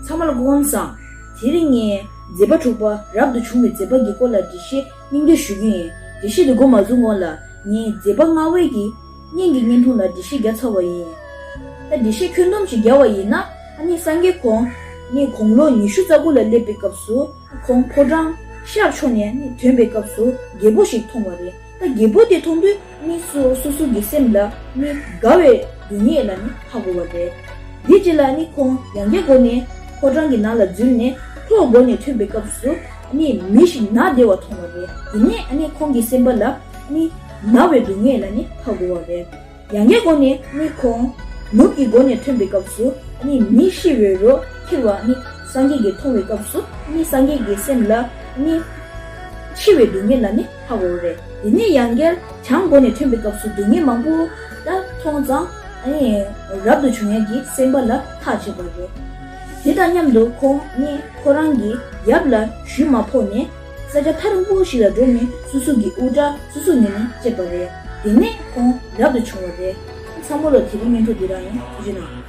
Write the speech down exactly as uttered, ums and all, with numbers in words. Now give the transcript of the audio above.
ཚང་མ་ལ་སྐུ་ཁམས་བཟང་། དེ་རིང་ངས་མཛད་པ་དྲུག་པ་རབ་ཏུ་བྱུང་བའི་མཛད་པ་གི་སྐོར་ལ་འགྲེལ་བཤད་སྙིང་བསྡུས་ཞུ་རྒྱུ་ཡིན། འགྲེལ་བཤད་དེ་འགོ་མ་བཙུགས་གོང་ལ་ངས་མཛད་པ་ལྔ་པའི་གི་སྙན་གྱི་བརྙན་ཐུང་ལ་འགྲེལ་བཤད་བརྒྱབ་ཚར་བ་ཡིན། ད་འགྲེལ་བཤད་ཁྱོན་བསྡོམས་ཤིག་བརྒྱབ་པ་ཡིན་ན། ཨ་ནི་སངས་རྒྱས་ཁོང་ནི་དགུང་ལོ་ཉི་ཤུ་རྩ་དགུ་ལ་སླེབས་པའི་སྐབས་སུ། ཁོང་ཕོ་བྲང་ཤར་ཕྱོགས་ནས་ནི་ཐོན་པའི་སྐབས་སུ་རྒྱལ་པོ་ཞིག་མཐོང་བ་རེད། ད་རྒྱལ་པོ་དེ་མཐོང་དུས་ནི་སོ་སོ་སོ་གི་སེམས་ལ་ནི་དགའ་བའི་སྡུག་བསྔལ་ལ་ནི་ཧ་གོ་བ་རེད། དེ་རྗེས་ལ་ནི་ཁོང་ཡང་བསྐྱར་སྒོ་ནས་ཕོ་བྲང་གི་ནང་ལ་འཛུལ་ནས་ལྷོ་སྒོ་ནས་ཐོན་པའི་སྐབས་སུ་ནི་མི་ཞིག་ན་བདེ་བ་མཐོང་བ་རེད། དེ་ནས་ནི་ཁོང་གི་སེམས་པ་ལ་ནི་ན་བའི་སྡུག་བསྔལ་ལ་ནི་ཧ་གོ་བ་རེད། ཡང་བསྐྱར་སྒོ་ནས་ནི་ཁོང་ནུབ་ཀྱི་སྒོ་ནས་ཐོན་པའི་སྐབས་སུ་ནི་མི་ཤི་བའི་རོ་ཁྱེར་བ་ནི་སངས་རྒྱས་ཀྱིས་མཐོང་བའི་སྐབས་སུ་ནི་སངས་རྒྱས་ཀྱི་སེམས་ལ་ནི་འཆི་བའི་སྡུག་བསྔལ་ལ་ནི་ཧ་གོ་བ་རེད། དེ་ནས་ཡང་བསྐྱར་བྱང་སྒོ་ནས་ཐོན་པའི་སྐབས་སུ་སྡུག་བསྔལ་མང་པོ་ད་མཐོང་ཙང་ནི་རབ་ཏུ་བྱུང་ཡག་གི་སེམས་པ་ལ་ཐག་བཅད་པ་རེད། དེ་དང་མཉམ་དུ་ཁོང་ནི་ཁོ་རང་གི་ཡབ་ལ་ཞུ་མ་ཕོག་ནས་ས་ཆ་ཐག་རིང་པོ་ཞིག་ལ་འགྲོ་ནས་སོ་སོ་གི་དབུ་སྐྲ་སོ་སོ་ཉོས་ནས་བཅད་པ་རེད། དེ་ནས་ཁོང་རབ་ཏུ་བྱུང་བ་རེད། ཚང་མ་ལ་དེ་རིང་བརྙན་ཐུང་འདི་རང་ཡིན། ཐུགས་རྗེ་གནང་།